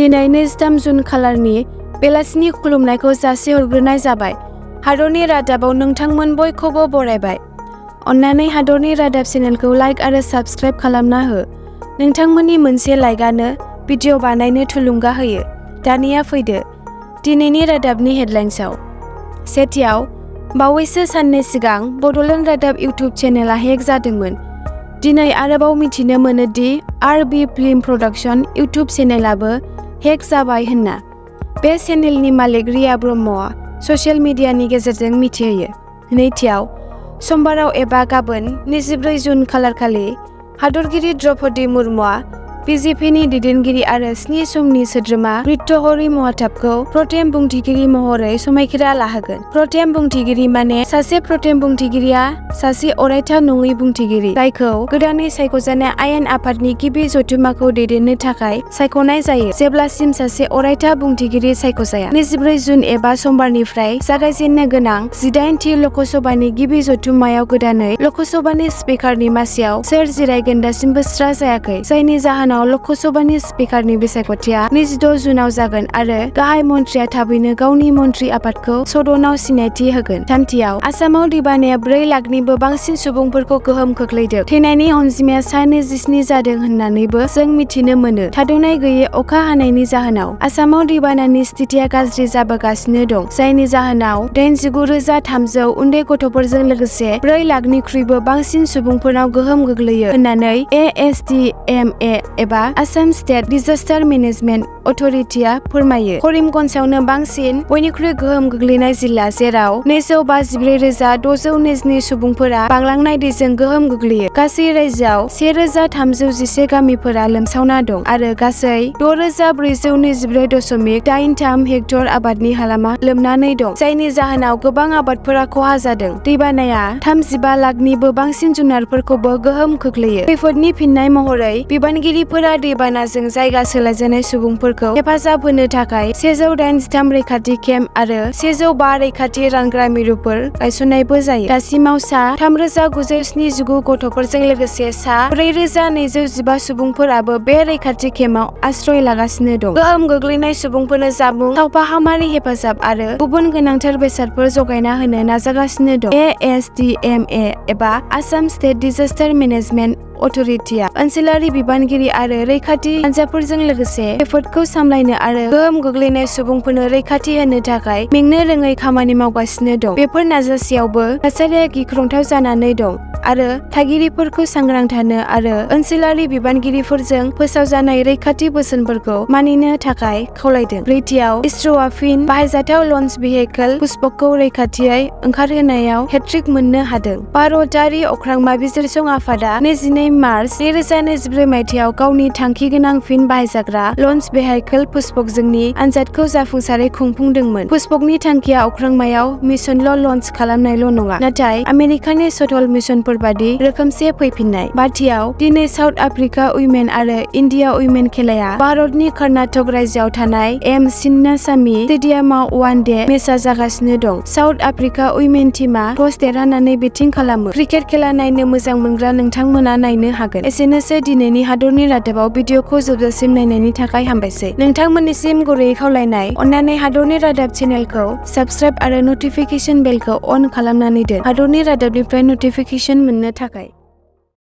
दिनै 23 जुन खालारनि बेलासिनि खुलुमनायखौ जासिहरग्रोनाय जाबाय। हादरनि रादाबाव नोंथांमोन बयखौबो बरायबाय। अन्नानै हादरनि रादाब चेनेलखौ लाइक आरो साबस्क्राइब खालामना हो। नोंथांमोननि मोनसे लाइकआनो भिडिअ बानायनो थुलुंगा होयो। दानिया फैदो दिनैनि रादाबनि हेडलाइन्सआव। सेथियाव, बावैसो साननै सिगां बड'लेण्ड रादाब इउटिउब चेनेलआ हेक जादोंमोन। दिनै आरोबाव मिथिनो मोनो दि आर.बि. फिल्म प्रडाक्शन इउटिउब चेनेलआबो हेक जाबाय होनना। बे चेनेलनि मालिक रिया ब्रह्मआ ससियेल मिडियानि गेजेरजों मिथिहोयो। नैथियाव, समबाराव एबा गाबोन 24 जुन खालारखालि हादरगिरि द्रौपदी मुर्मुआ बिजेपिनि दैदेनगिरि आरो 7 समनि सोद्रोमा भर्तृहरि महाताबखौ प्रथम बुंथिगिरि महरै समायखिरा लाहोगोन। प्रथम बुंथिगिरि माने सासे प्रथम बुंथिगिरिया सासे अरायथा नङै बुंथिगिरि जायखौ गोदानै सायख'जानाय आयेन आफादनि गिबि जथुम्माखौ दैदेननो थाखाय सायख'नाय जायो जेब्लासिम सासे अरायथा बुंथिगिरि सायख'जाया। 24 जुन एबा समबारनिफ्राय जागायजेननो गोनां 18थि ल'कसभानि गिबि जथुम्मायाव गोदानै ल'कसभानि स्पिकारनि मासियाव सोर जिरायगोन दासिमबो स्रा जायाखै, जायनि जाहोनाव ल'कसभानि स्पिकारनि बिसायख'थिया 26 जुनाव जागोन आरो गाहाय मन्थ्रिया थाबैनो गावनि मन्थ्रि आफादखौ सदनाव सिनायथि होगोन। थामथियाव, आसामाव दैबानाया 4 लाखनिबो बांसिन सुबुंफोरखौ गोहोम खोख्लैदों। थैनायनि अनजिमाया 27 जादों होननानैबो जों मिथिनो मोनो। थाद'नाय गैयै अखा हानायनि जाहोनाव आसामाव दैबानानि स्थितिया गाज्रि जाबोगासिनो दं, जायनि जाहोनाव 89,300 उन्दै गथ'फोरजों लोगोसे 4 लाखनिख्रुइबो बांसिन सुबुंफोरनाव गोहोम गोग्लैयो होननानै एएसडिएमए एबा आसाम स्टेट डिजास्टार मेनेजमेन्ट अथ'रिटिआ फोरमायो। करिमगन्जआवनो बांसिन बयनिख्रुइ गोहोम गोग्लैनाय जिल्ला, जेराव 254,622 सुबुंफोरा बांलांनाय दैजों गोहोम गोग्लैयो। गासै रायजोआव 1,311 गामिफोरा लोमसावना दं आरो गासै 6,424.83 हेक्टर आबादनि हालामा लोमनानै दं, जायनि जाहोनाव गोबां आबादफोरा खहा जादों। दैबानाया 35 लाखनिबो बांसिन जुनारफोरखौबो गोहोम खोख्लैयो। खैफोदनि फिननाय महरै बिबानगिरिफोरा दैबानाजों जायगा सोलायजानाय सुबुंफोरखौ हेफाजाब होनो थाखाय 183 रैखाथि केम्प आरो 105 रैखाथि रानग्रा मिरुफोर गायसननायबो जायो। दासिमाव सा 3,979 गथ'फोरजों लोगोसे सा 4,215 सुबुंफोराबो बे रैखाथि केम्पआव आश्रय लागासिनो दं। गोहोम गोग्लैनाय सुबुंफोरनो जामुं, सावफाहामारि हेफाजाब आरो गुबुन गोनांथार बेसादफोर जगायना होनो नाजागासिनो दं। एएसडिएमए एबा आसाम स्टेट डिजास्टार मेनेजमेन्ट अथ'रिटिआ ओनसोलारि बिबानगिरि आरो रैखाथि हानजाफोरजों लोगोसे खैफोदखौ सामलायनो आरो गोहोम गोग्लैनाय सुबुंफोरनो रैखाथि होनो थाखाय मेंनो रोङै खामानि मावगासिनो दं। बेफोर नाजासेयावबो थासारिया गिख्रंथाव जानानै दं आरो थागिरिफोरखौ सांग्रां थानो आरो ओनसोलारि बिबानगिरिफोरजों फोसावजानाय रैखाथि बोसोनफोरखौ मानिनो थाखाय खावलायदों। ब्रैथियाव, इसर'आ फिन बाहायजाथाव लन्च भेहिकल पुष्पकखौ रैखाथियै ओंखारहोनायाव हेट्रिक मोननो हादों। भारतारि अख्रांमा बिजिरसं आफादा 22 मार्च 2024 मायथाइयाव गावनि थांखिगोनां फिन बाहायजाग्रा लन्च भेहिकल पुष्पकजोंनि आनजादखौ जाफुंसारै खुंफुंदोंमोन। पुष्पकनि थांखिया अख्रांमायाव मिशनल' लन्च खालामनायल' नङा, नाथाय आमेरिकानि शटल मिशनफोर बादि रोखोमसे फैफिननाय। बाथियाव, दिनै साउथ आफ्रिका उइमेन आरो इन्डिया उइमेन खेलाया भारतनि कर्नाटक रायजोआव थानाय एम चिन्नास्वामी स्टेडियामाव वान डे मेचआ जागासिनो दं। साउथ आफ्रिका उइमेन टीमआ टस देरहानानै बेटिं खालामो। क्रिकेट खेला नायनो मोजां मोनग्रा नोंथांमोना नायनो हागोन। एसेनोसै दिनैनि हादरनि रादाबाव। भिडिअखौ जोबजासिम नायनायनि थाखाय हामबायसै। नोंथांमोननिसिम गुरैयै खावलायनाय, अन्नानै हादरनि रादाब चेनेलखौ साबस्क्राइब आरो नटिफिकेशन बेलखौ अन खालामनानै दोन हादरनि रादाबनिफ्राय नटिफिकेशन मोननो थाखाय।